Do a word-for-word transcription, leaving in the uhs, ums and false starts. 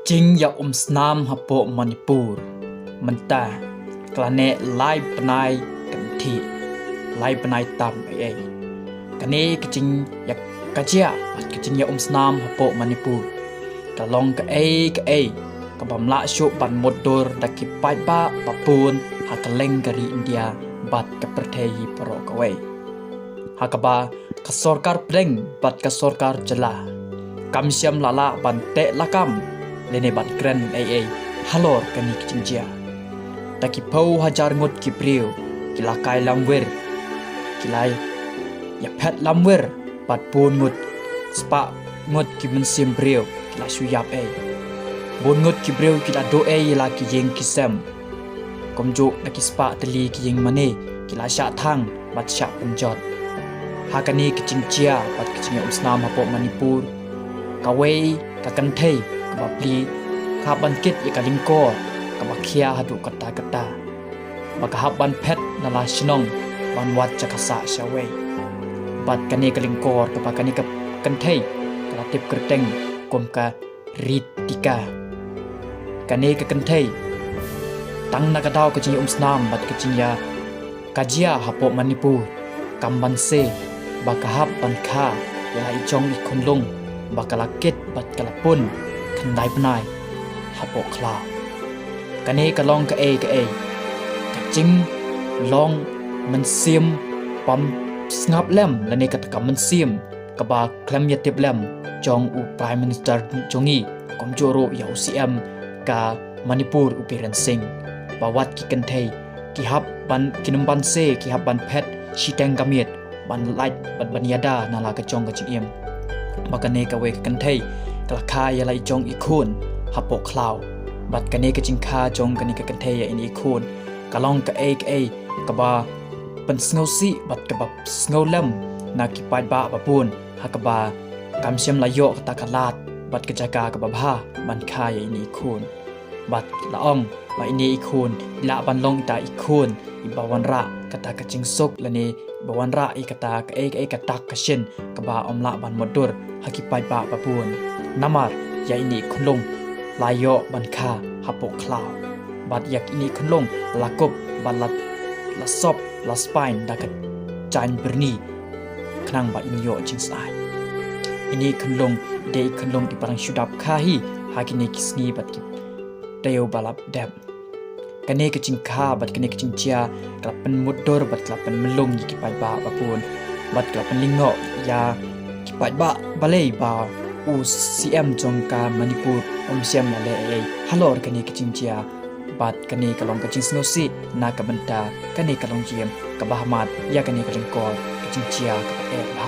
Jingïaumsnam hapoh Manipur mynta ka la neh lai bnai kynthih, lai bnai tam ei ei. Kane ka jingïakajia bad ka jingïaumsnam hapoh Manipur ka long kaei kaei kaba ym lah shuh ban mutdur da ki paidbah ba bun ha kylleng ka ri India bad ka pyrthei hi baroh kawei. Ha kaba ka sorkar pdeng bad ka sorkar jylla kam shym la lah ban teh lakam lane ban kren ei ei halor kane ka jingjia. Da ki phew hajar ngut ki briew ki la kai lamwir, ki la ïaphet lamwir, bad bun ngut, spah ngut ki mynsiem briew ki la shu ïap ei. Bun ngut ki briew ki la duh ei ïa la ki ïing ki sem. Kumjuh da ki spah tylli ki ïing mane ki la shah thang bad shah pynjot. Ha kane ka jingjia bad ka jingïaumsnam hapoh Manipur, kawei ka kynthei kaba pli ka hap ban kit ïa ka lyngkor kaba khia haduh katta katta, ba ka hap ban phet na la shnong ban wad sha ka sah shawei. Bad kane ka lyngkor kaba kane ka kynthei ka la tip kyrteng kum ka Ritika. Kane ka kynthei, tang na ka daw ka jingïaumsnam bad ka jingïakajia hapoh Manipur, kam banse ba ka hap ban kha ïa la i jong i khunlung ba ka la kit bad ka la pun khyndai bnai hapoh khlaw. Kane ka long kaei kaei, ka jinglong mynsiem bym sngap lem lane kata ka mynsiem kaba khlem ïatip lem jong u Prime Minister jong ngi, kumjuh ruh ïa u C M ka Manipur u Biren Singh, ba wat ki kynthei ki hap ban, kin ym banse, ki hap ban phet shiteng ka miet ban lait bad ban ïada na la ka jong ka jingim. Ba kane kawei ka kynthei ka la kha ïa la i jong i khun hapoh khlaw. Bad kane ka jingkha jong kane ka kynthei ïa ine i khun ka long kaei kaei kaba pynsngewsih bad kaba sngewlem na ki paidbah ba bun, ha kaba kam shym la ïoh kata ka lad bad ka jaka kaba bha ban kha ïa ine i khun. Bad la ong ba ine i khun i lah ban long ita i khun iba wanrah kata ka jingsuk lane iba wanrah ïa kata kaei kaei ka dak ka shin kaba ym lah ban mutdur ha ki paidbah ba bun. Namar ïa ine i khunlung la ïoh ban kha hapoh khlaw. Bad ïa ine i khunlung la kup bad la, la sop, la spain da ka jaiñ byrni khnang ba in ïoh jingsai. Ine i khunlung i dei i khunlung iba dang shu dap kha hi ha kine ki sngi bad ki taïew ba la dep. Kane ka jingkha bad kane ka jingjia ka la pynmutdur bad ka la pynmlung ïa ki paidbah ba bun, bad ka la pynlyngngoh ïa ki paidbah balei ba u C M jong ka Manipur um shym la leh ei ei halor kane ka jingjia. Bad kane ka long ka jingsngewsih na ka bynta kane ka longïing kaba ha mat ïa kane ka lyngkor ka jingjia kaba eh bha.